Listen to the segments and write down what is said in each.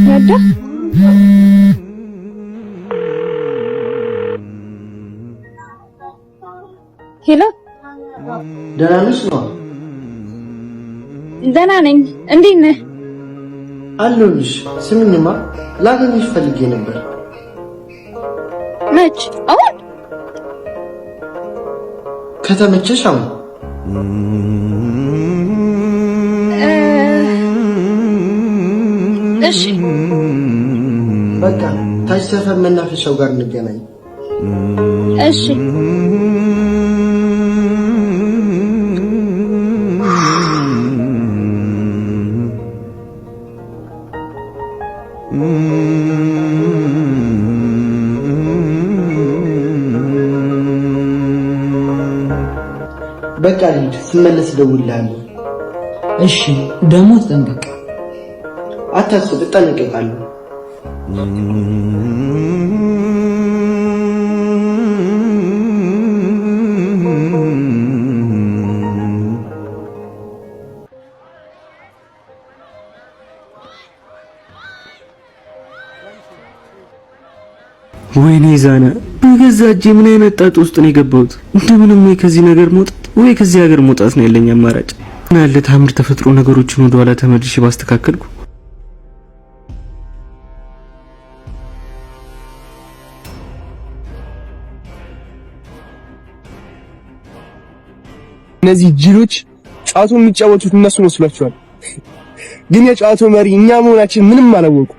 ያዳ። Hello። ደህና ነሽ ነው? ደህና ነኝ። እንዴት ነህ? አለሁልሽ። ስሚኝማ፣ ላገኝሽ ፈልጌ ነበር። መች? አሁን? ከተመቸሽ አሁን። እሺ። በቃ ታች ሰፈር መናፈሻው ጋር እንገናኝ። እሺ። በቃ ልሂድ፣ ስመለስ እደውልልሃለሁ። እሺ፣ ደግሞ ተጠንቀቅ። አታስብ፣ እጠነቀቃለሁ። ወይኔ ዛና፣ በገዛ እጄ ምን አይነት ጣጥ ውስጥ ነው የገባሁት? እንደምንም ወይ ከዚህ ነገር መውጣት ወይ ከዚህ ሀገር መውጣት ነው ያለኝ አማራጭ። ምን አለ ታምር ተፈጥሮ ነገሮችን ወደኋላ ተመልሼ ባስተካከልኩ። እነዚህ ጅሎች ጨዋታውን የሚጫወቱት እነሱ መስሏቸዋል። ግን የጨዋታው መሪ እኛ መሆናችን ምንም አላወቁ።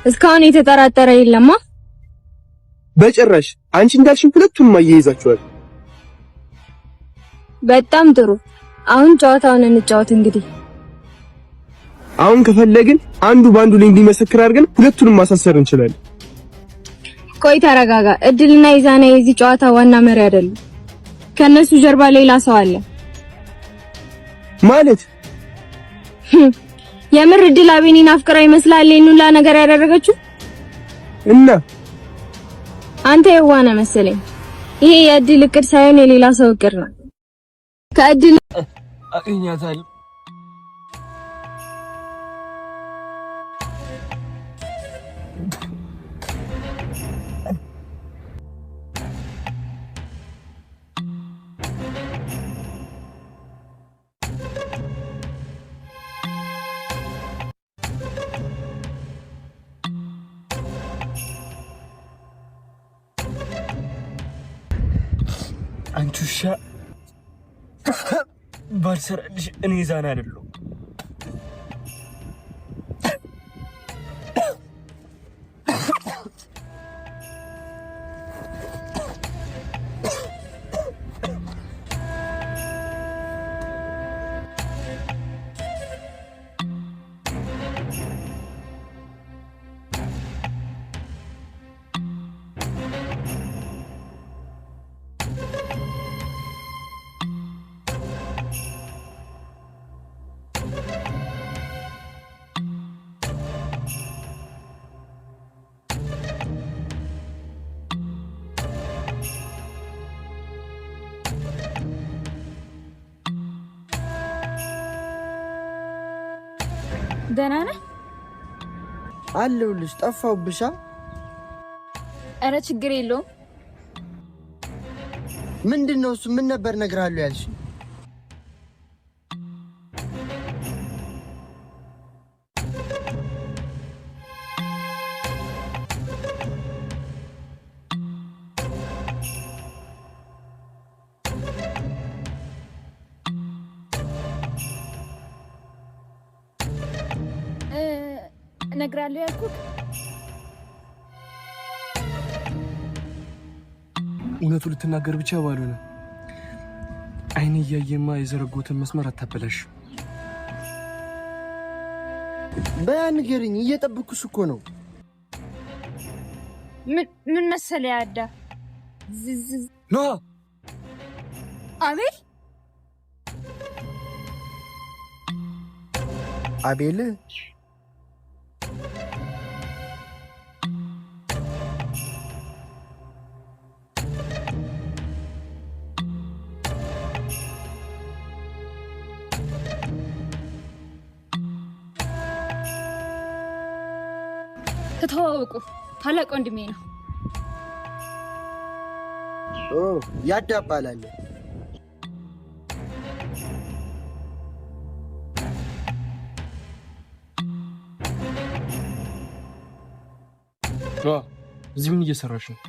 እስካሁን የተጠራጠረ የለማ? በጭራሽ። አንቺ እንዳልሽኝ ሁለቱንም አያይዛቸዋል። በጣም ጥሩ። አሁን ጨዋታውን እንጫወት እንግዲህ። አሁን ከፈለግን አንዱ በአንዱ ላይ እንዲመሰክር አድርገን ሁለቱንም ማሳሰር እንችላለን። ቆይ ተረጋጋ። እድልና ኢዛና የዚህ ጨዋታ ዋና መሪ አይደሉም። ከነሱ ጀርባ ሌላ ሰው አለ። ማለት? የምር እድል አቤኔን አፍቅራ ይመስላል ይሄን ሁላ ነገር ያደረገችው? እና አንተ የዋህ ነህ መሰለኝ። ይሄ የእድል እቅድ ሳይሆን የሌላ ሰው እቅድ ነው። ከእድል አገኛታለሁ። አንቺ ውሻ፣ ባልሰራልሽ እኔ ዛና አይደለሁም። ደህና ነህ? አለሁልሽ። ጠፋሁብሻ። ኧረ ችግር የለውም። ምንድን ነው እሱ? ምን ነበር እነግርሃለሁ ያልሽ? እነግራለሁ ያልኩት እውነቱ ልትናገር ብቻ ባልሆነ፣ አይን እያየማ የዘረጉትን መስመር አታበላሽ። በያ ንገሪኝ፣ እየጠበኩሽ እኮ ነው። ምን መሰለህ ያዳ ኖ። አቤል። አቤል። ተተዋወቁ፣ ታላቅ ወንድሜ ነው። ኦ ያዳ እባላለሁ። እዚህ ምን እየሰራሽ ነው?